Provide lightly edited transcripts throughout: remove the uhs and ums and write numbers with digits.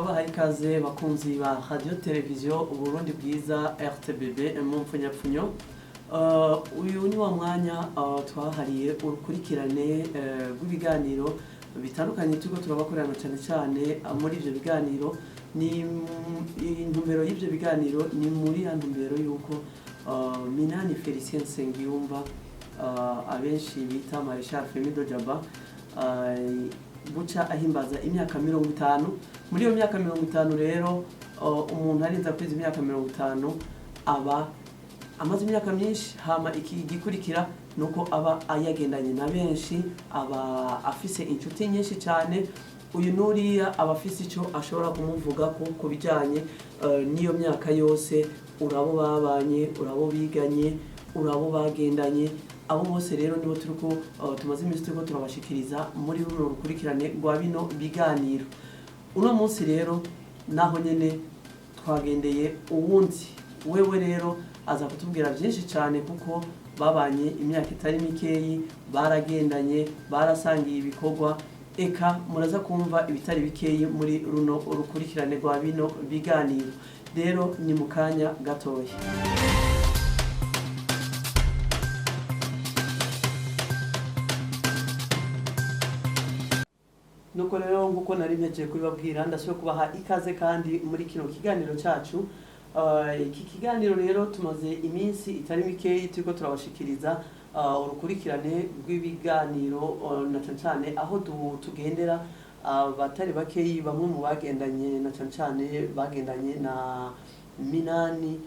Turabaha ikaze bakunzi ba Radio Televiziyo Uburundi Bwiza, RTBB mu mpfunyapfunyo. Uyu ni wa mwanya twahariye urukurikirane rw'ibiganiro bitandukanye turiko turabakorerana. Cyane cyane muri ivyo biganiro, ni intumbero y'ivyo biganiro ni muri ya ntumbero y'uko Minani Felicien Nsengiyumva, abenshi bita Marechal Femido Jaba, buca ahimbaza imyaka 50. Muri iyo myaka 50 rero, umuntu arinze kwiza imyaka 50 aba amaze imyaka myinshi. Hama iki gikurikira nuko aba ayagendanye na benshi, aba afise inshuti nyinshi cyane. Uyu nuriya aba afise icyo ashobora kumuvuga ko ku bijyanye n'iyo myaka yose, urabo babanye, urabo biganye, urabo bagendanye. Abo bose rero nibo turiko tumaze iminsi turiko turabashikiriza muri runo rukurikirane rwa bino biganiro. Uno munsi rero naho nyene twagendeye uwundi. Wewe rero aza kutubwira byinshi cyane, kuko babanye imyaka itari mikeyi, baragendanye, barasangiye ibikorwa. Eka muraza kumva ibitari bikeyi muri runo urukurikirane rwa bino biganiro. Rero ni mu kanya gatoya. Nuko rero, nkuko nari mpejeje kubibabwira, ndasubiye kubaha ikaze kandi muri kino kiganiro cyacu. Iki kiganiro rero tumaze iminsi itari mikeyi turiko turabashikiriza urukurikirane rw'ibiganiro, na cane cane aho tugendera abatari bakeyi, bamwe mu bagendanye, na cane cane bagendanye na Minani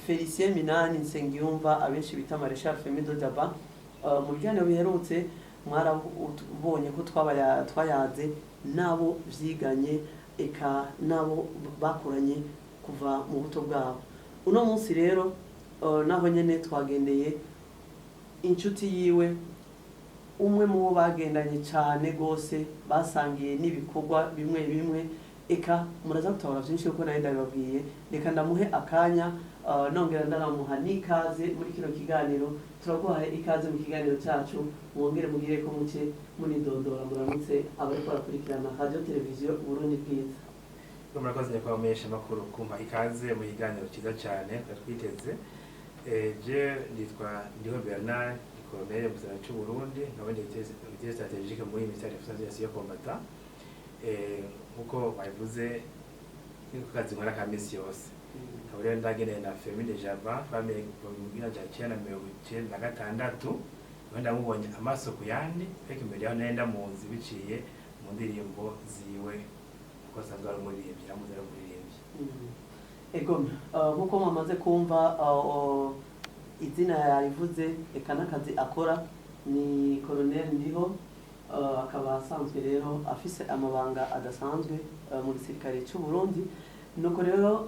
Felicien Minani Nsengiyumva, abenshi bita Marechal Femido Jaba. Mu biganiro biherutse mwarabonye ko twayaze n'abo vyiganye, eka n'abo bakoranye kuva mu buto bwabo. Uno munsi rero naho nyene twagendeye inshuti yiwe, umwe mu bo bagendanye cyane rwose, basangiye n'ibikorwa bimwe bimwe. Eka muraza gutabara byinshi kuko nawe ndabibabwiye. Reka ndamuhe akanya, nongera ndanamuha n'ikaze muri kino kiganiro. Turaguhaye ikaze mu kiganiro cyacu. Mwongere mugire ko muce munidondora, muramutse abariko barakurikirana Radio Televiziyo Burundi Bwiza. Murakoze nyakubahwa mumenyeshamakuru kumpa ikaze mu kiganiro cyiza cyane twari twiteze. Je nitwa Ndiho Bernard, ni colonel mu gisirikare cy'u Burundi, nkaba ndi directeur stratégique muri ministère des Forces armées combattantes. Nkuko babivuze, niko kazi nkora ka misi yose. Nkaba rero ndageneye na Fermin Jaba, twamenye kuva mu 1996, niho ndamubonye amaso ku yandi, ariko imbere yaho nari ndamuzi biciye mu ndirimbo ziwe, kuko asanzwe ari umuririmbyi, namuzi ari umuririmbyi. Ego, nkuko mwamaze kumva, izina yarivuze, eka n'akazi akora ni colonel Ndiho, akaba asanzwe rero afise amabanga adasanzwe mu gisirikare cy'u Burundi. Nuko rero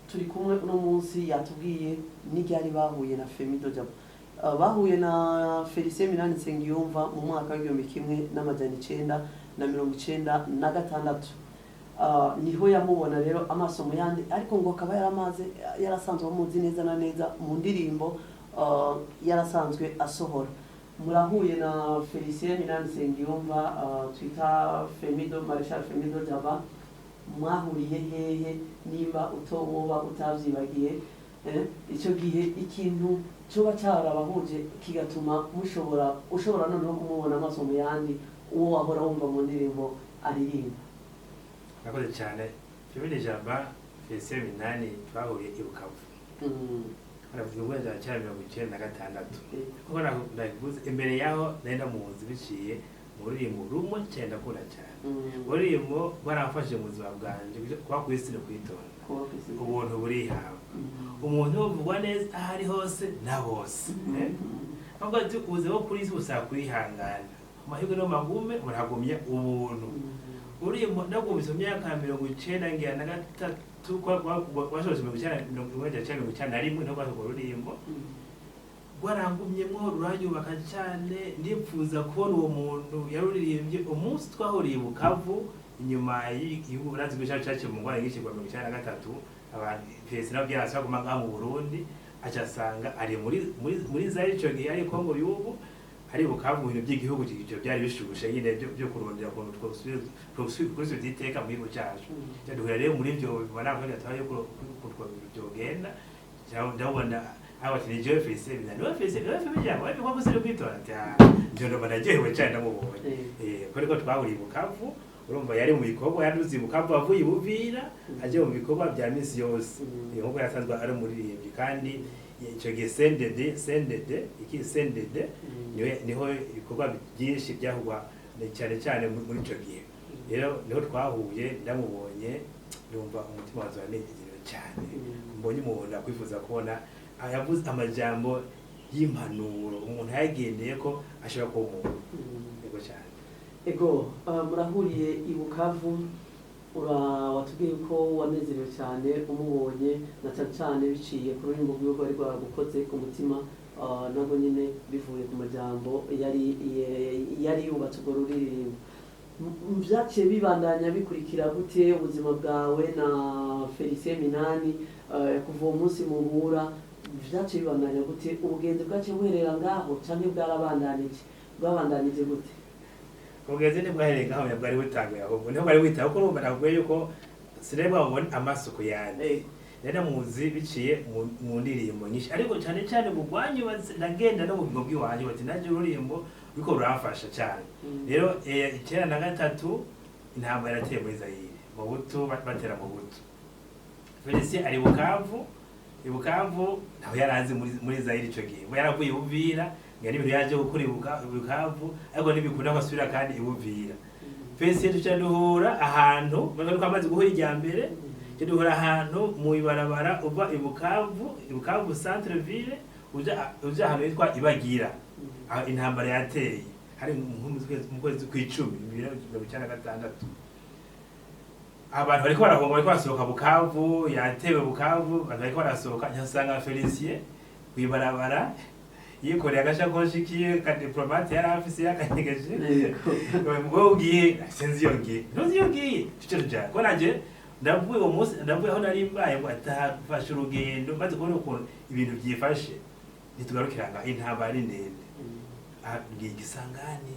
turi kumwe uno munsi, yatubwiye n'iryari bahuye na Femido Jaba. Bahuye na Felicien Minani Nsengiyumva mu mwaka w'1996. Niho yamubona rero amaso mu yandi, ariko ngo akaba yaramaze yarasanzwe amuzi neza na neza mu ndirimbo yarasanzwe asohora. Murahuye na Felicien Minani Nsengiyumva, twita Femido, Marechal Femido Jaba, mwahuriye hehe? Nimba utowoba utavyibagiye, ico gihe ikintu coba carabahuje kigatuma mushobora ushobora noneho kumubona amaso mu yandi, uwo wahora wumva mu ndirimbo aririmba? Murakoze cyane. Fermin Jaba, Felicien Minani, twahuriye i Bukavu. Baravuga ngo 1996, kuko nabivuze imbere yaho, nari ndamuzi biciye mu ruririmbo rumwe cyane ndakunda cyane. Ururirimbo rwaramfashije mu buzima bwanjye, kuba ku isi no kwitonda. Kuba kw'isi. Ubuntu burihabwa, umuntu buvugwa neza aho ari hose na bose. Ahubwo ati ubuzima bwo kuri isi busaba kwihangana, amahirwe no magume muragumya ubuntu. Ururirimbo ndagumvise mu myaka 93, rwasohotse 90, 1991, niho rwasohoka. Ururirimbo rwarangumyemwo, ruranyubaka cyane, ndipfuza kubona uwo muntu yaruririmbye. Umunsi twahuriye i Bukavu inyuma y'igihugu, urazi ko cyacu cyaciye mu ngwara nyinshi kuva 93, abantu perezida nabwo yarasaba kuguma ngaha mu Burundi, aca asanga ari muri Zaire ico gihe, ari Kongo y'ubu. Ari Bukavu mu bintu by'igihugu, ivyo byari bishushe nyine byo kurondera ukuntu twosubiza iteka mu gihugu cyacu. Duhura rero muri ibyo, bibona ko gataye ko byogenda. Ndabona aho ati: "Ni jewe Felicien Minani, wewe Felicien, wewe Felicien, wewe kwa kusiri kwitora." Ati: "Ah, nje ndabona naryohewe cyane ndamubonye." Ko ariko twahuriye i Bukavu, urumva yari mu bikorwa, yaduze i Bukavu avuye i Buvira, aje mu bikorwa bya misi yose. Nkuko yasanzwe ari umuririmbyi, kandi icyo gihe CNDD iki CNDD niho ibikorwa byinshi byahugwa cyane cyane muri icyo gihe. Rero niho twahuye, ndamubonye numva umutima wanjye uranezerewe cyane. Mbonye umuntu akwifuza kubona, yavuze amajambo y'impanuro, umuntu yagendeye ko ashobora kuba umuntu. Yego cyane. Ego, murahuriye i Bukavu, ura watubwiye ko wanezerewe cyane umubonye, na cyane cyane biciye ku rurimi rwiwe rwari rwaragukoze ku mutima, nabwo nyine bivuye ku majambo yari yubatse urwo ruririmbo. Vyaciye bibandanya bikurikira gute ubuzima bwawe na Felicien Minani? Kuva uwo munsi muhura, vyaciye bibandanya gute? Ubugenzi bwaciye buherera ngaho canke bwarabandanije? Bwabandanije gute? Ubugenzi ntibwahereye ngaho, bwari butanguye, ahubwo niho bwari witaho, kuko urumva nakubwiye yuko sinari bwabone amaso ku yandi. Nari namuzi biciye mu ndirimbo nyinshi, ariko cyane cyane bugwanyubatse nagenda no mu bugingo bw'iwanjye bati nanjye ururimbo ruriko ruramfasha cyane. Rero 93 intambara yarateye muri Zayire, Mobutu batera Mobutu. Felicien ari Bukavu, i Bukavu ntaho yari azi muri Zayire ico gihe. We yaravuye i Buvira, ngo n'ibintu yaje gukora i Bukavu, ariko ntibikunda ko asubira kandi i Buvira. Felicien duca duhura ahantu, mbona ko amaze guhura irya mbere, duca duhura ahantu mu ibarabara uva i Bukavu, i Bukavu centre ville, uja ahantu hitwa Ibagira. Aho intambara yateye hari nko mu kwezi kw'icumi 2096. Abantu bariko barahunga, bariko barasohoka Bukavu, yatewe Bukavu, abantu bariko barasohoka, nyasanga Felicien kw'ibarabara yikoreye agashakoshi kiwe ka diplomate yari afise yakanyegeje. Ngo: "Ugiye?" "Sinzi iyo ngiye." "Ntuzi iyo ngiye?" Tuce tujana ko nanje ndavuye uwo munsi, ndavuye aho nari mbaye ngo atafashe urugendo, maze kubona ukuntu ibintu byifashe, ntitugarukira ngaho, intambara ari ndende. Aha tugiye igisangani,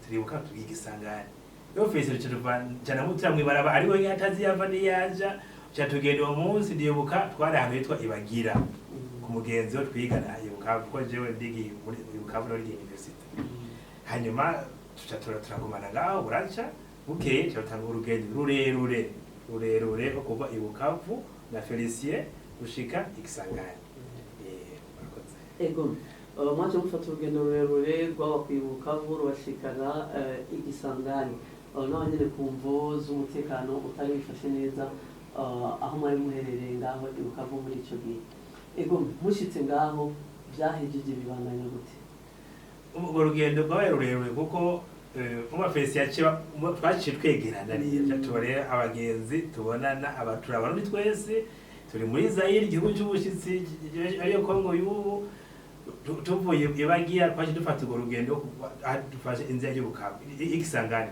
turibuka tugiye igisangani. Yo Felicien tuca tuca mw'ibarabara ari wenyine, atazi yava n'iyaja, tuca tugenda. Uwo munsi ndibuka twari ahantu hitwa Ibagira ku mugenzi we twigana i Bukavu, kuko jewe ndigi muri i Bukavu no university. Hanyuma tuca turagumana ngaho, buraca bukeye turatanga urugendo rurerure rurerure rwo kuva i Bukavu na Felicien gushika Ikisangani. Murakoze. Ego, mwaje mufata urugendo rurerure rwaba i Bukavu rubashikana Igisangani. Naho nyene ku mvo z'umutekano utari wifashe neza aho mwari muherereye ngaho i Bukavu muri ico gihe. Ego, mushitse ngaho vyahejeje bibandanya gute? Urwo rugendo rwabaye rurerure kuko umva Felicien yaciye twaciye twegerana rero, tuba rero abagenzi, tubonana aba turi Abarundi twese turi muri Zayire, igihugu c'ubushitsi ariyo Kongo y'ubu. Tuvuye Ibagira twaciye dufata urwo rugendo, aho dufashe inzira y'Ubukavu Igisangani.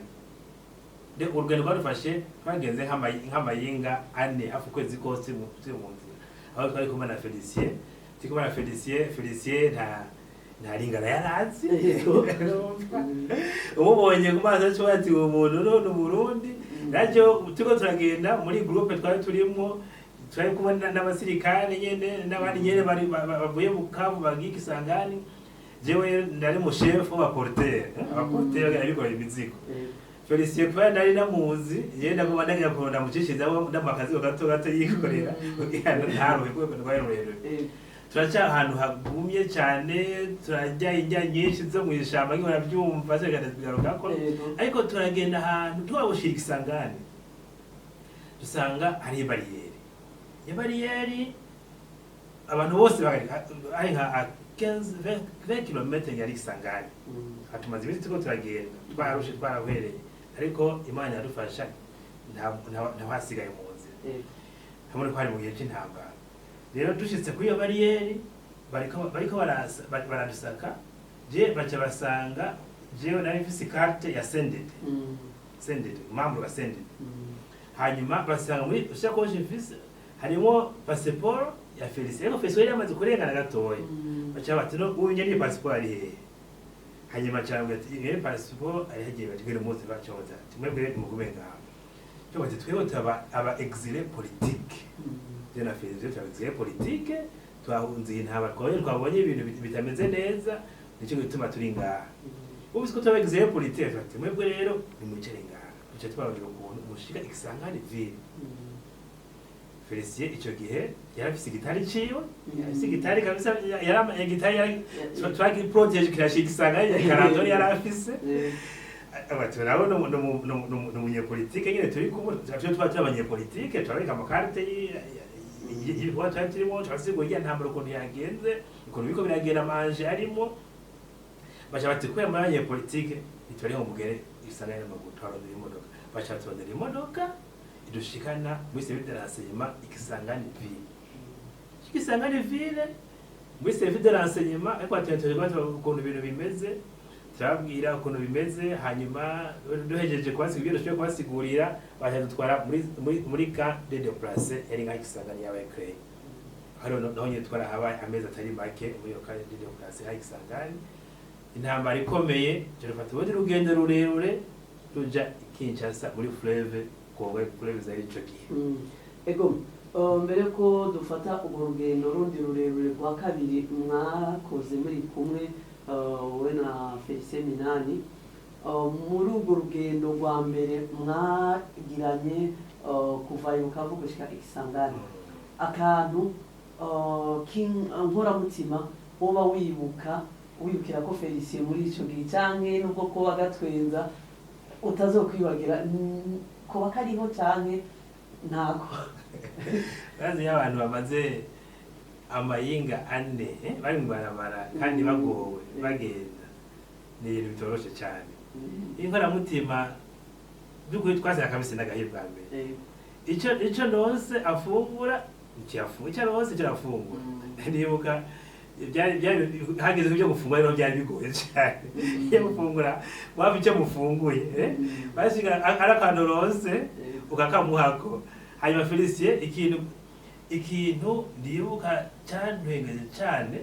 Urugendo rwadufashe, twagenze nk'amayinga 4, hafi ukwezi kose turi mu nzira, aho twari kumwe na Felicien, turi kumwe na Felicien. Felicien nta lingala yarazi. Umubonye ku maso acu ati: "Uwo muntu none Umurundi nacyo." Turiko turagenda muri groupe twari turimwo, twari kumwe n'abasirikare nyene n'abandi nyene bari bavuye Bukavu bagiye Kisangani. Jewe ndari mu chef w'abaporteur, abaporteur bagenda bikorera imizigo. Felicien kubera nari namuzi, jewe ndaguma ndagira ukuntu ndamucishirizaho, ndamuha akazigo gato gato yikorera kugira ngo ntaruhe, kuko rwari rurerure. Turaca ahantu hagumye cyane, turarya indya nyinshi zo mu ishamba nk'iyo urabyumva zigenda bigarukako. Ariko turagenda ahantu tuhabushira Isangani, dusanga hari ibariyeri. Ibariyeri abantu bose bari ari nka 15 20 km yari Isangani. Hatumaze iminsi turiko turagenda, twararushe, twarahwereye, ariko Imana iradufasha, ntawasigaye mu nzira. Hamwe ko hari mu gihe c'intambara. Rero dushitse kuri iyo bariyeri, bariko baradusaka, je baca basanga jewe nari mfise carte ya CNDD, CNDD, membre wa CNDD. Hanyuma basanga muri sakoshi mfise harimo passeport ya Felicien, ariko Felicien yari yamaze kurengana gatoya. Baca bati: "No uyu nyene passport ari hehe?" Hanyuma cyangwa ati "Mwe passeport ari hagiye," bati "Ngene muze," bacoza ati "Mwebwe mugume ngaho." Cyo bati "Twebwe tuba aba exilé politique." Je na Felicien tuba exilé politique, twahunze iyi ntambara, twabonye ibintu bitameze neza, nicyo gituma turi ngaha. Ubu siko tuba exilé politique. Bati "Mwebwe rero nimwicare ngaha." Duca tubarondera ukuntu mushika Ikisangani ville. Felicien icyo gihe yarafise igitari ciwe, yarafise igitari kabisa, yari igitari yari twagi protège kirashika Ikisangani, karandori yari afise. Bati nabo ni umunyepolitike nyine turi kumwe, twe tuba turi abanyepolitike, turabika amakarite y'ibikorwa twari turimo, turasigura irya ntambara ukuntu yagenze, ukuntu biriko biragenda, amanje arimo. Baca bati "Kubera muri abanyepolitike ntituriho, mugere Isangani n'amaguru." Twarondera imodoka, baca turondera imodoka idushikana muri service de renseignement Ikisangani ville. Ikisangani ville muri service de renseignement, ariko batuye ukuntu ibintu bimeze, turababwira ukuntu bimeze. Hanyuma duhejeje kubasigurira ibyo dushoboye kubasigurira, baca dutwara muri camp de déplacés yari nka Kisangani yabaye créé hariho. Naho nyine twarahabaye amezi atari make muri iyo camp de déplacés hari Kisangani. Intambara ikomeye, turafata urundi rugendo rurerure ruja i Kinshasa muri fleuve Congo, fleuve Zaire ico gihe. Ego, mbere ko dufata urwo rugendo rundi rurerure rwa kabiri mwakoze muri kumwe, wowe na Felicien Minani, muri urwo rugendo rwa mbere mwagiranye kuva i Bukavu gushika Ikisangani, akantu k'inkoramutima woba wibuka, wibukira ko Felicien muri ico gihe, canke nubwo koba gatwenza utazokwibagira, koba kariho canke ntako? Bazi iyo abantu bamaze amayinga 4 bari mu barabara kandi bagowe, bagenda, ni ibintu bitoroshe cyane. Inkoramutima by'ukuri twasanga kabisa n'agahe bwa mbere. Ico nose afungura icyo, icyo arose icyo arafungura. Ndibuka byari hageze ku byo gufungura rero, byari bigoye cyane. Iyo gufungura waba icyo mufunguye, basiga ari akantu rose ukakamuhako. Hanyuma Felicien, ikintu ndibuka cyantwengeje cyane,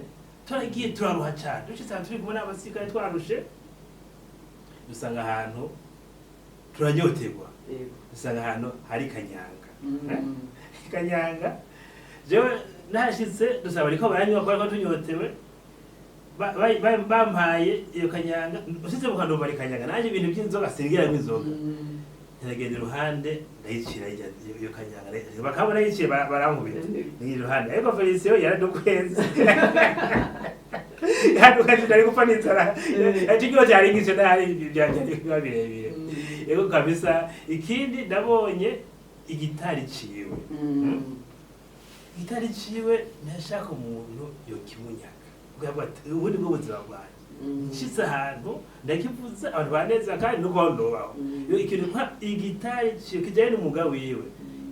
turagiye turaruha cyane, dushitse ahantu turi kumwe n'abasirikare, twarushe, dusanga ahantu turanyoterwa, dusanga ahantu hari kanyanga. Kanyanga, jewe nashitse dusaba ariko baranywa kubera ko tunyotewe. Bampaye iyo kanyanga, ushitse mu kantu bari kanyanga, naje ibintu by'inzoga sinigera inzoga. Ndagenda iruhande ndayicira iyo kanyanga, bakabona yiciye barankubita ni iruhande. Ariko Felicien yaradukweze, yadukaje, ndari gupfa n'inzara, ati cyari ngice ndahari byari biba birebire. Yego kabisa. Ikindi nabonye igitari ciwe, igitari ciwe ntashaka umuntu yokimunyaga. Ubwo ati "Ubu ni bwo buzima bwanjye, nshitse ahantu ndakivuza abantu baneza kandi nuko ndobaho." Iyo ikintu nka igitari ciwe kijyanye n'umwuga wiwe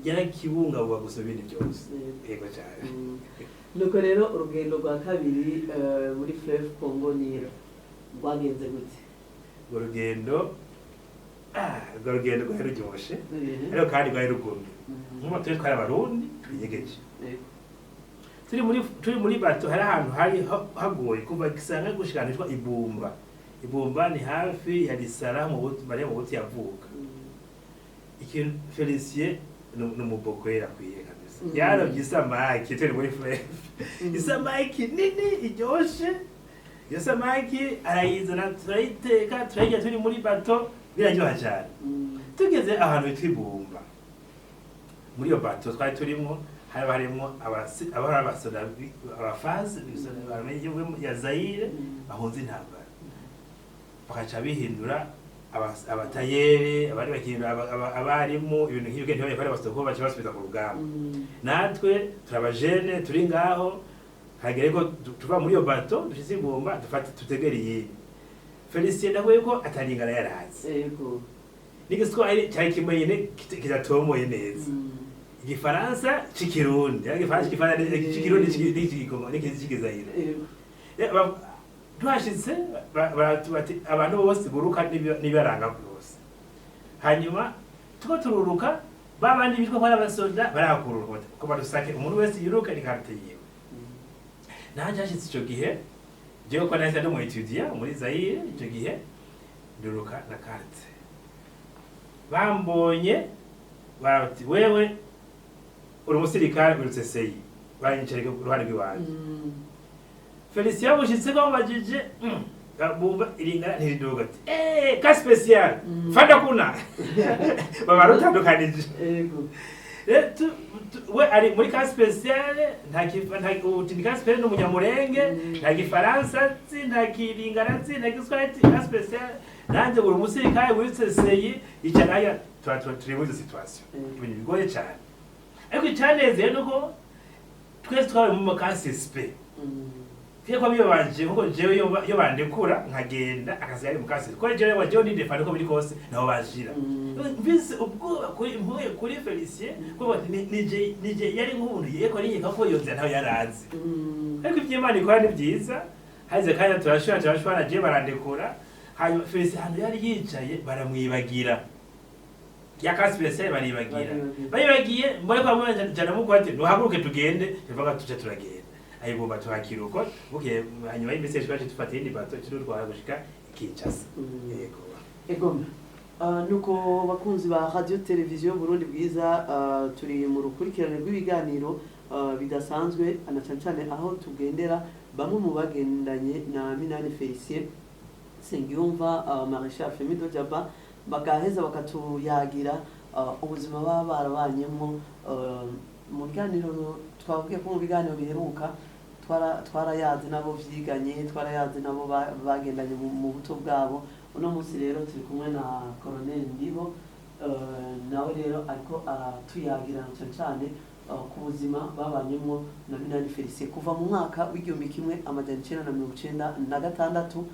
yarakibungabunga gusa ibindi byose. Yego cyane. Nuko rero urugendo rwa kabiri muri Fleuve Congo ni rwagenze gute? Urwo rugendo, urwo rugendo rwari ruryoshe ariko kandi rwari rugumye. Nk'ubu turi twari Abarundi twinyegeje, turi muri bato, hari ahantu hari hagoye kuva Gisanga gushika ahantu hitwa Ibumba. Ibumba ni hafi ya Lisala, mu buti Maria mu buti yavuka. Ikintu Felicien ni umubokwera akwiye kabisa. Yarovye isamaki turi muri fleuve, isamaki nini iryoshe. Iyo samaki arayizana, turayiteka, turayirya turi muri bato, biraryoha cyane. Tugeze ahantu hitwa Ibumba, muri iyo bato twari turimo hari harimwo abari abasoda abafazi ya Zaire bahunze intambara, bakaca bihindura abatayere, abari bakihindura abarimu, ibintu nk'ibyo. Ntibamenye ko ari abasoda kuko baca basubiza ku rugamba. Natwe turabajene turi ngaho, hagere ko tuva muri iyo bato, dushize Ibumba, dufate tutegere iyindi. Felicien ndavuye ko ataringana yarazi n'igiswahili cyari kimwe nyine kidatomoye neza, Igifaransa c'ikirundi, ariko Igifaransa c'ikirundi n'ikigongo n'ikizayire. Tuhashitse bati abantu bose buruka n'ibibaranga byose. Hanyuma tuko tururuka, babandi bitwa ko ari abasoda barakururuka bati, ko badusake, umuntu wese yiruka ni carte yiwe. Nanje hashitse ico gihe Jewe ko nahise ndi umu étudiant muri Zaire icyo gihe, nduruka na carte. Bambonye barati: "Wewe uri umusirikare, urutse seyi." Baranyicarika ku ruhande rw'iwanjye. Felicien bushitse bamubajije, bumva iringana ntiriduga, ati: "Eh, cas spécial." "Fanda kuna." Baba rutandukanije. Rero we ari muri cas spécial, nta nta uti ni cas spécial, n'umunyamurenge. Nta gifaransa nzi, nta kiringana nzi, nta giswahili. Cas spécial, nanjye uri umusirikare wiritse seyi, icara. Tuba turi muri izo situation. Ibintu bigoye cyane, ariko icyanezeye nuko twese twabaye mu cas spé. Fiye ko bibabaje kuko jewe iyo bandekura nkagenda, akazi ari mu cas, kuko jewe wa jewe nidefana uko biri kose naho bajira. Mvise ubwoba kuri mpuye kuri Felicien, kuko nije yari nk'umuntu yeko arinyeka ko iyo nzira ntayo yarazi. Ariko ivyo Imana ikora ni byiza. Haze kanya turashobora turashobora, jewe barandekura, hanyuma Felicien ahantu yari yicaye baramwibagira, ya cas spécial baribagira. Baribagira. Bayibagiye mbone kwa mwana jana mukuru ati: "Nuhaguruke tugende." Tuvuga tuce turagenda ayibumba tuhakiruko. Bukeye hanyuma y'iminsi twaje dufata iyindi bato kirutwara gushika i Kinshasa. Yego. Egome. Nuko bakunzi ba Radio Televiziyo Burundi Bwiza, turi mu rukurikirane rw'ibiganiro bidasanzwe, na cyane cyane aho tugendera bamwe mu bagendanye na Minani Felicien Nsengiyumva, Maréchal Femido Jaba, bagaheza bakatuyagira ubuzima baba barabanyemwo mu biganiro. Twabwiye ko mu biganiro biheruka twarayaze nabo vyiganye, twarayaze nabo bagendanye mu buto bwabo. Uno munsi rero turi kumwe na Colonel Ndiho, nawe rero ariko aratuyagira cyane cyane ku buzima babanyemwo na Minani Felicien kuva mu mwaka w'1996,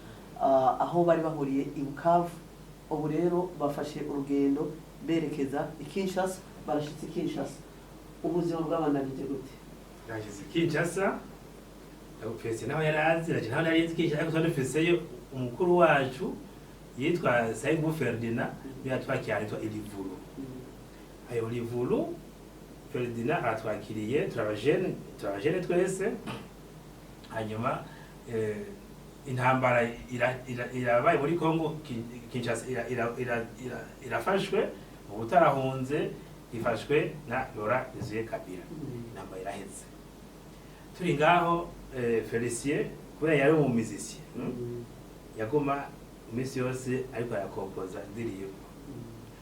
aho bari bahuriye i Bukavu. Ubu rero bafashe urugendo berekeza i Kinshasa, barashitse i Kinshasa. Ubuzima bwabandanije gute? Yageze i Kinshasa, Felicien naho yari azi, naho nari nzi Kinshasa, ariko twari dufiseyo umukuru wacu yitwa Sayibu Ferdinand, niwe yatwakiriye, yitwa Ilivulu. Ayo Livulu Ferdinand aratwakiriye, turabajene, turabajene twese. Hanyuma intambara irabaye muri Congo, Kinshasa irafashwe, mu butarahunze ifashwe na Laurent Désiré Kabila. Intambara iraheze, turi ngaho, Felicien kubera yari umu musicien, yaguma iminsi yose ariko arakompoza indirimbo,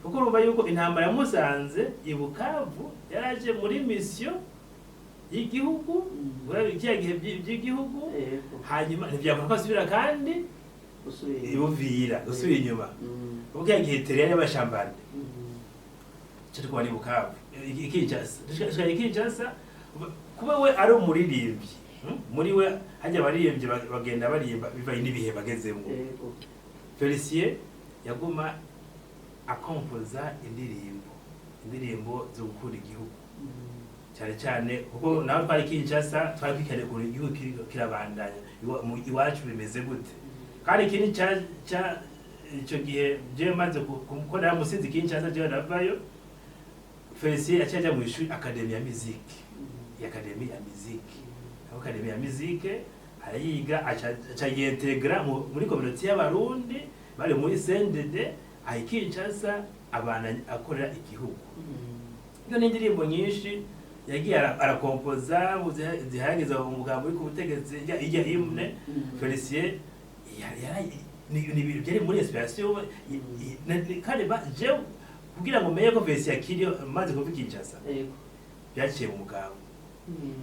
kuko urumva yuko intambara yamusanze i Bukavu, yaraje muri mission y'igihugu, kubera kiriya gihe by'igihugu. Hanyuma ntibyakora ko asubira kandi Usubira ibuvira, gusubira inyuma, kuko kiriya gihe terrain y'abashambane. Cyo tukaba ni Bukavu, i Kinshasa, dushika i Kinshasa. Kuba we ari umuririmbyi, muri we hajya abaririmbyi bagenda baririmba bivanye n'ibihe bagezemo. Felicien yaguma akompoza indirimbo zo gukunda igihugu, cyane cyane kuko nawe twari Kinshasa, twari kwikare kure igihugu kiriko kirabandanya, iwacu bimeze gute. Kandi ikindi ca icyo gihe jewe maze ko naramusize Kinshasa, jewe ndavayo, Felicien yaciye ajya mu ishuri Académie ya musique, Académie ya musique. Aho Académie ya musique arayiga, aca yintegra muri communauté y'Abarundi bari muri CNDD aho i Kinshasa, abana akorera igihugu. Iyo ni indirimbo nyinshi yagiye arakompoza zihayagiza umugambi uri ku butegetsi, ijya hymne. Felicien ni ibintu byari muri inspiration kandi jewe kugira ngo menye ko Felicien akiriyo maze kuva i Kinshasa, byaciye mu mugabo,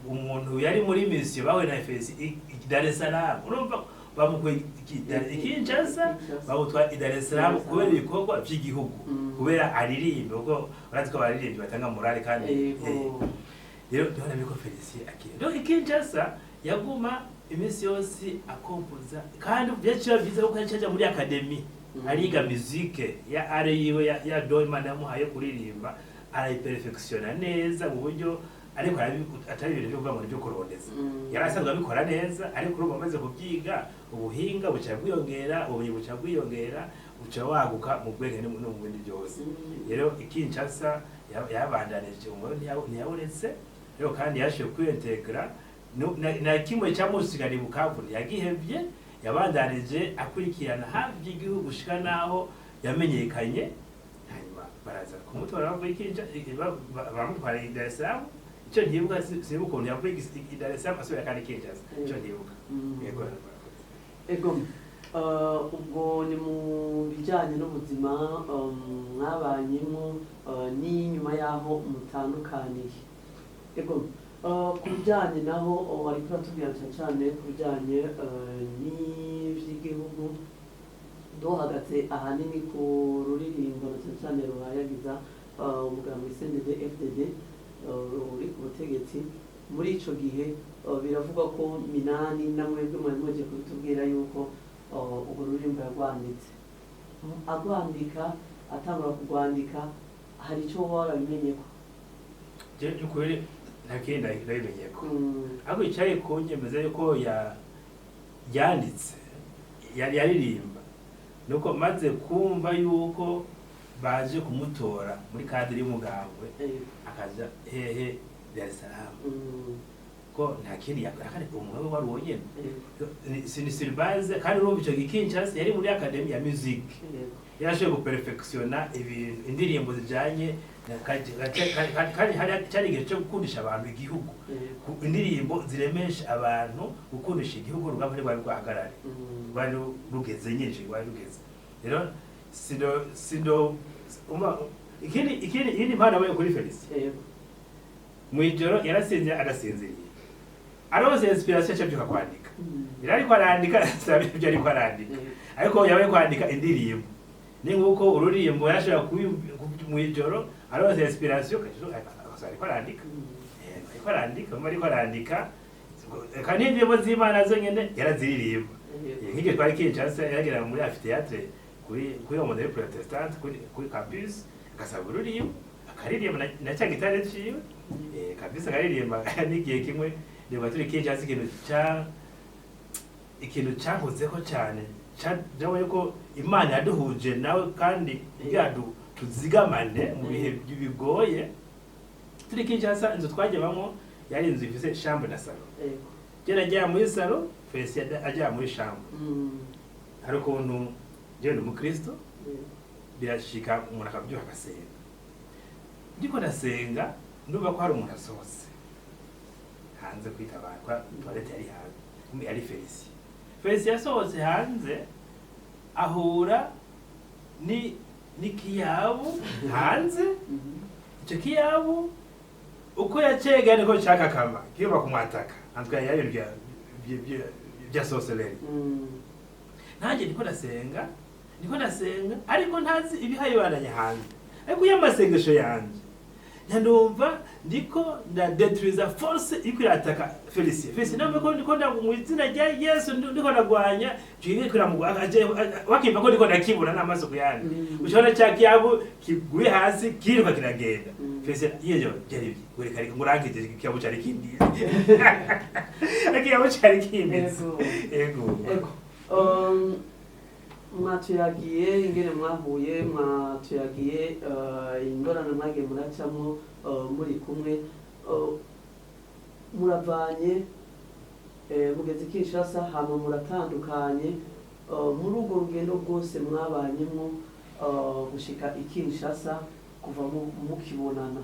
umuntu yari muri mission bawe na Felicien i Dar es Salaam. Urumva bamukuye i Kinshasa, bamutwara i Dar es Salaam kubera ibikorwa by'igihugu, kubera aririmba, kuko urazi ko abaririmbyi batanga morale kandi rero niho namenye ko Felicien akiri. Rero i Kinshasa yaguma iminsi yose akompoza, kandi byaciye byiza kuko yaciye aja muri académie, ariga musique ya art yiwe ya don Imana yamuhaye kuririmba, arayiperfectiona neza mu buryo, ariko atari ibintu byo kuvuga ngo ni ibyo kurondeza. Yari asanzwe abikora neza, ariko urumva amaze kubyiga, ubuhinga buca bwiyongera, ubumenyi buca bwiyongera, buca waguka mu bwenge no mu bindi byose. Rero i Kinshasa yabandanije umwe, ntiyawuretse. Rero kandi yashoboye kwintegra. Na kimwe cyamusigara i Bukavu ntiyagihevye, yabandanije akurikirana hafi y'igihugu gushika naho yamenyekanye. Hanyuma baraza kumutora bavuye bamutwara i Dar es Salaam. Icyo ntibuka, sinibuka ukuntu yavuye i Dar es Salaam asubira kandi Kinshasa, icyo ntibuka. Yego. Ego. Ubwo ni mu bijyanye n'ubuzima mwabanyemo n'inyuma y'aho mutandukaniye. Ego. Ku bijyanye naho wari kuratubwira cyane cyane ku bijyanye n'iby'igihugu, duhagaze ahanini ku ruririmbo na cyane cyane ruhayagiza umugambi CNDD FDD uri ku butegetsi muri ico gihe. Biravugwa ko Minani na mwebwe mwari muje kubitubwira yuko urwo ruririmbo yarwanditse. Arwandika, atangura kurwandika, hari icyo woba warabimenye ko? Je by'ukuri nta kindi ndabimenye ko ahubwo yicaye kunyemeza yuko yanditse, yaririmba, nuko maze kumva yuko baje kumutora muri cadre y'umugambwe, akaja hehe? Dar es Salaam. Ko nta kindi yakora kandi umugabo wari uwo nyene. Ni sur base kandi urumva ico Kinshasa yari muri academy ya musique, yarashoboye guperfectiona ibintu, indirimbo zijanye kandi hari cyari igihe cyo gukundisha abantu igihugu, indirimbo ziremesha abantu, gukundisha igihugu. Urugamba ntirwari rwahagarare, rwari rugeze nyinshi, rwari rugeze. Rero sido ikindi iyindi mpano yabaye kuri Felicien, mw'ijoro yarasinzira, adasinziriye aronse inspiration, aca kwandika. Yari ariko arandika, sabe ibyo ariko arandika, ariko yabaye kwandika indirimbo ni nk'uko ururirimbo yashobora mw'ijoro aronse inspiration, ariko arandika. Ariko arandika, ariko arandika kandi indirimbo z'Imana zo nyene yaraziririmba. Nk'igihe twari Kinshasa, yaragera muri amphithéâtre kuri modèle protestante, kuri campus, agasaba ururirimbo, akaririmba na cya gitare ciwe. Kabisa akaririmba. N'igihe kimwe ndibuka turi Kinshasa, ikintu cyankozeho cyane, cyabonye ko Imana yaduhuje nawe kandi kugira tuzigamane mu bihe bigoye. Turi Kinshasa, inzu twajyabamo yari inzu ifise chambre na salon. Je najya muri salon, Felicien ajya muri chambre. Hari ukuntu jewe ndi umukristo, birashika umuntu akabyuka agasenga. Ndiko ndasenga, ndumva ko hari umuntu asohotse hanze kwitabara kwa toilette yari hanze. Kumbe yari Felicien. Felicien yasohotse hanze ahura ni n'ikiyabu hanze. Icyo kiyabu uko yacega niko cakakama kiba kumwataka antwa yari ibintu bya sorcellerie. Nanjye ndiko ndasenga, ndiko ndasenga, ariko ntazi ibihayibandanye hanze, ariko iyo amasengesho yanje ndumva ndiko ndadetruiza force iriko irataka Felicien. Felicien namwe ko ndiko mu izina rya Yesu ndiko ndagwanya iriko wakimva ko ndiko ndakibona n'amaso ku yandi. Ushobora cya kiyabu kiguye hasi kiruka kiragenda. Felicien yejo byari reka reka ngurangije, ikiyabu cyari kindiye, ikiyabu cyari kimbitse. Ego. Ego. Mwatuyagiye ingene mwahuye, mwatuyagiye ingorane mwagiye muracamo muri kumwe. Muravanye, mugeze i Kinshasa, hama muratandukanye. Muri urwo rugendo rwose mwabanyemo gushika i Kinshasa, kuva mukibonana,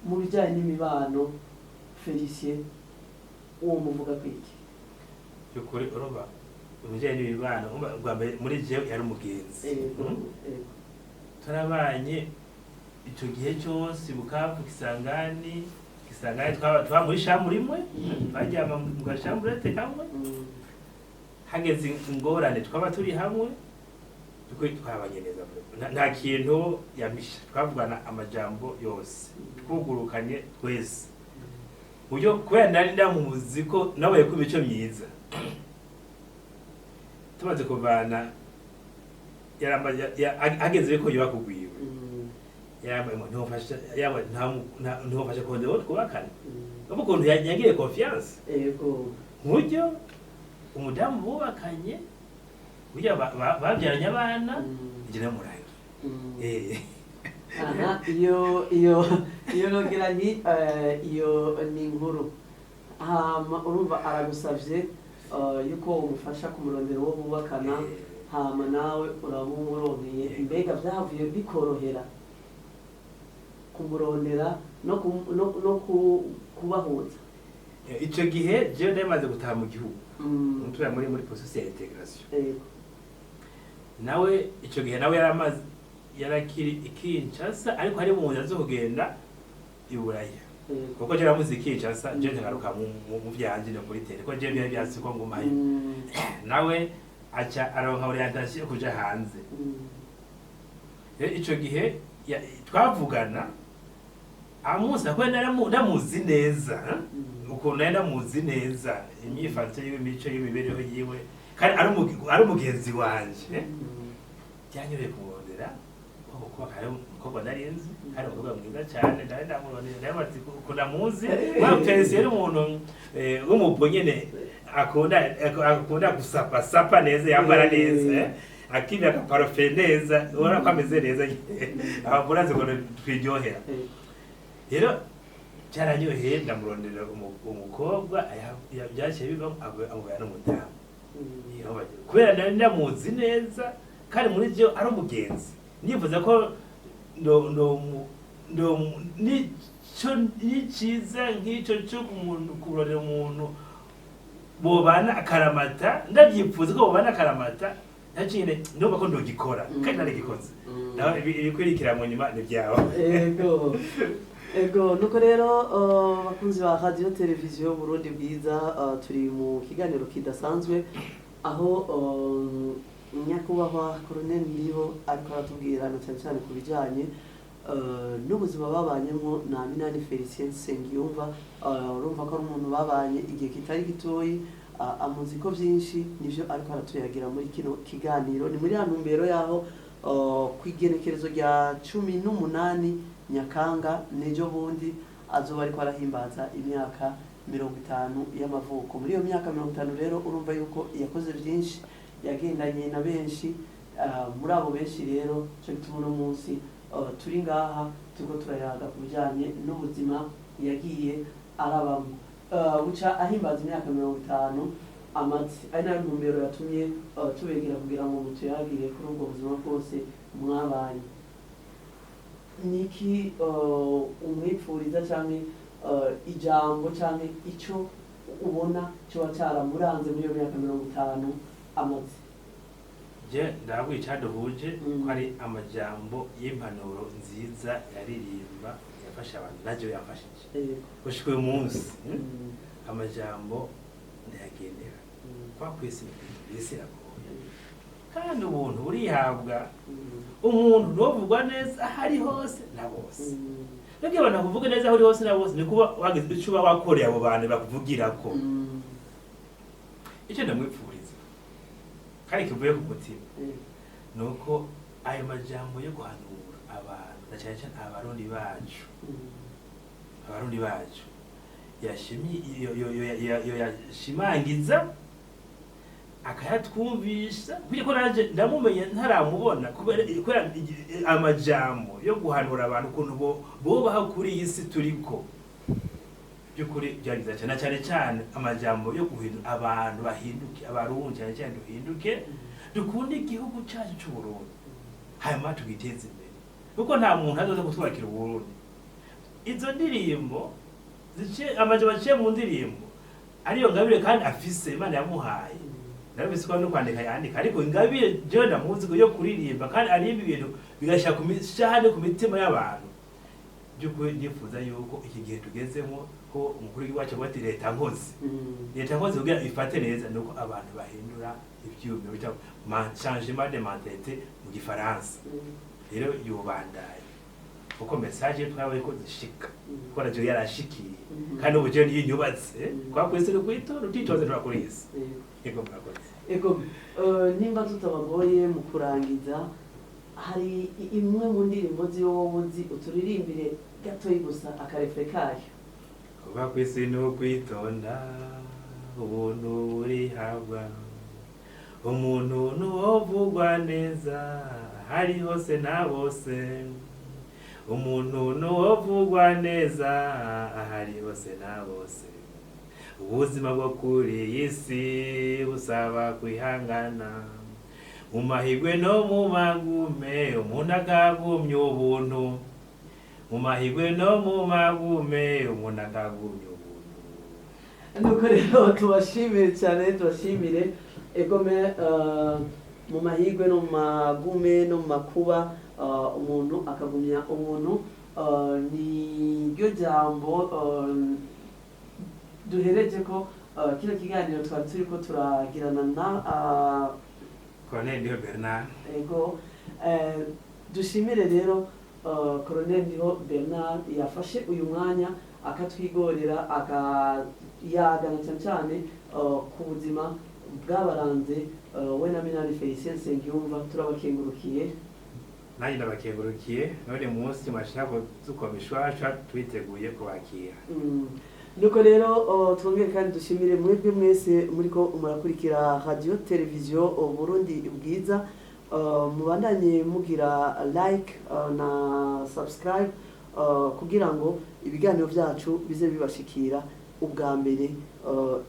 mu bijyanye n'imibano, Felicien uwo muvuga kwiki? By'ukuri urumva ibijyanye n'imibano, urumva ubwa mbere muri jewe yari umugenzi. Ego. Turabanye icyo gihe cyose Bukavu, Kisangani. Kisangani twaba muri chambre imwe, twaryama mu gachambrette kamwe. Hageze ingorane twaba turi hamwe. By'ukuri twabanye neza, nta kintu yamisha, twavugana amajambo yose, twugurukanye twese buryo kubera nari ndamuzi ko nabaye ku mico myiza. Tumaze kuvana, hageze ko yoba kugwiwe, yambaye ngo ntiwofasha, yaba ntiwofasha kongera uwo twubakana. Urumva ukuntu yagiriye confiance nkuryo umudamu bubakanye, burya babyaranye abana, njye namurangiye. Aha, iyo nogira nti iyo ni inkuru. Hama urumva aragusavye yuko umufasha kumurondera uwo bubakana, hama nawe uramumuronkeye. Mbega vyahavuye bikorohera kumurondera no kubahuza? Ico gihe jewe nari maze gutaha mu gihugu, turi muri processus ya intégration. Nawe ico gihe nawe yaramaze, yarakiri i Kinshasa, ariko ari mu nzira zo kugenda i Buraya, kuko je naramuzi i Kinshasa, je nkagaruka mu vyanje no kuri tele, ko je byari vyatsi ko ngumayo. Nawe aca aronka orientation yo kuja hanze. Rero ico gihe twavugana amuzi ko ndamuzi neza, eh? Ukuntu nari ndamuzi neza, imyifato yiwe, imico y'imibereho yiwe, kandi ari umugenzi wanje, eh? Byanyoroheye kumurondera, kuko kuba kare umukobwa nari nzi, kandi umukobwa mwiza cyane. Nari ndamurondera, nari ukuntu ndamuzi wa Felicien yari umuntu w'umubwo nyene, akunda gusapasapa neza, yambara neza, akimya akaparufe neza, ubona ko ameze neza nyene. Aho murazi ukuntu twiryohera. Rero byaranyoheye, ndamurondera umukobwa, byaciye bivamo amubera n'umudamu. Kubera nari ndamuzi neza, kandi muri byo ari umugenzi, nifuza ko ndo nico ni cyiza nk'icyo cyo umuntu kurondera umuntu bobana akaramata, ndabyifuza ko bobana akaramata, nacyo nyine ndumva ko ndogikora, kandi narigikoze. Naho ibikurikira mu nyuma ni byawe. Ego, nuko rero, bakunzi ba Radio Televiziyo Burundi Bwiza, turi mu kiganiro kidasanzwe aho nyakubahwa Colonel Ndiho ariko aratubwira na cyane cyane ku bijyanye n'ubuzima babanyemo na Minani Felicien Nsengiyumva. Urumva ko ari umuntu babanye igihe kitari gitoyi, amuzi ko byinshi, nivyo ariko aratuyagira muri kino kiganiro. Ni muri ya ntumbero yaho ku igenekerezo rya 18 Nyakanga, n'ejo bundi, azoba ariko arahimbaza imyaka 50 y'amavuko. Muri iyo myaka 50 rero, urumva yuko yakoze byinshi, yagendanye na benshi. Muri abo benshi rero, cyo gituma uno munsi turi ngaha turiko turayaga ku bijyanye n'ubuzima yagiye arabamo. Buca ahimbaza imyaka 50 amaze, ari nayo ntumbero yatumye tubegera kugira ngo mutuyagire kuri ubwo buzima bwose mwabanye. Niki umwipfuriza, canke ijambo canke ico ubona coba caramuranze muri iyo myaka 50 amaze? Je ndababwira icyaduhuje, ko ari amajambo y'impanuro nziza yaririmba, yafasha abantu, nacyo yafashije gushika uyu munsi. Amajambo ndayagendera kwa kwisi, isi iragoye, kandi ubuntu burihabwa. Umuntu ntuvugwa neza aho ari hose na bose. Nubwo abantu bakuvuga neza aho uri hose na bose, ni kuba wagize icyo uba wakoreye abo bantu bakuvugirako. Icyo ndamwipfuriza kandi kivuye ku mutima, ni uko ayo majambo yo guhanura abantu, na cyane cyane Abarundi bacu, Abarundi bacu yashimangiza akayatwumvisha, kuko ko naje ndamumenye ntaramubona, kubera amajambo yo guhanura abantu ukuntu bobaho kuri iyi si turiko, by'ukuri byagize cyane, cyane cyane amajambo yo guhindura abantu, bahinduke, Abarundi cyane cyane duhinduke, dukunde igihugu cyacu cy'u Burundi, hanyuma tugiteze imbere, kuko nta muntu azoza kutwakira Uburundi. Izo ndirimbo ziciye, amajambo aciye mu ndirimbo, ariyo ngabire kandi afise Imana yamuhaye. Narabise ko no kwandika yandika, ariko ingabire jewe ndamuzi ko yo kuririmba, kandi aririmba ibintu bigashyira ku mishahane, ku mitima y'abantu. By'ukuri nifuza yuko iki gihe tugezemo, ko umukuru w'igihugu wacu avuga ati leta nkozi, leta nkozi, kugira ifate neza nuko abantu bahindura ivyumviro, bita changement de mentalité mu gifaransa. Rero yobandaye, kuko message twabaye ko zishika, kuko najo yarashikiye, kandi ubu jewe niyo nyubatse kwa kwisi ni kwitora utitoze turakuriza. Yego, murakoze. Ego, nimba tutabagoye, mu kurangiza hari imwe mu ndirimbo ziwe wowe uzi, uturirimbire gatoyi gusa akarefe kayo. Kuba kw'isi ni ukwitonda, ubuntu burihabwa, umuntu nuwovugwa neza hari hose na bose, umuntu nuwovugwa neza ahari hose na bose. Ubuzima bwo kuri iyi si busaba kwihangana, mu mahigwe no mu magume umuntu akagumya ubuntu, mu mahigwe no mu magume umuntu akagumya ubuntu. Nuko rero tubashimire cyane, tubashimire egome. Mu mahirwe no mu magume no mu makuba, umuntu akagumya ubuntu, niryo jambo duhereje ko kino kiganiro twari turiko turagirana na Colonel Ndiho Bernard. Ego, dushimire rero Colonel Ndiho Bernard yafashe uyu mwanya akatwigorera, akayagana cyane cyane ku buzima bwabaranze, we na Minani Felicien Nsengiyumva. Turabakengurukiye. Nanjye ndabakengurukiye. None munsi mwashaka kudukomishwashwa, twiteguye kubakira. Nuko rero twongere kandi dushimire mwebwe mwese muriko murakurikira Radio Televiziyo Burundi Bwiza. Mubandanye mugira like na subscribe kugira ngo ibiganiro byacu bize bibashikira ubwa mbere,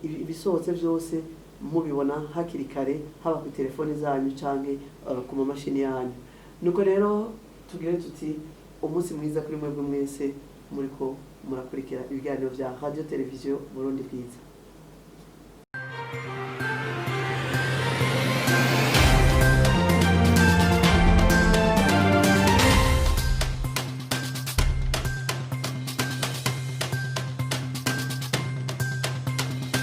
ibisohotse byose mubibona hakiri kare, haba ku telefoni zanyu canke ku mamashini yanyu. Nuko rero tugire tuti umunsi mwiza kuri mwebwe mwese muriko murakurikira ibiganiro vya Radio Televiziyo Burundi Bwiza.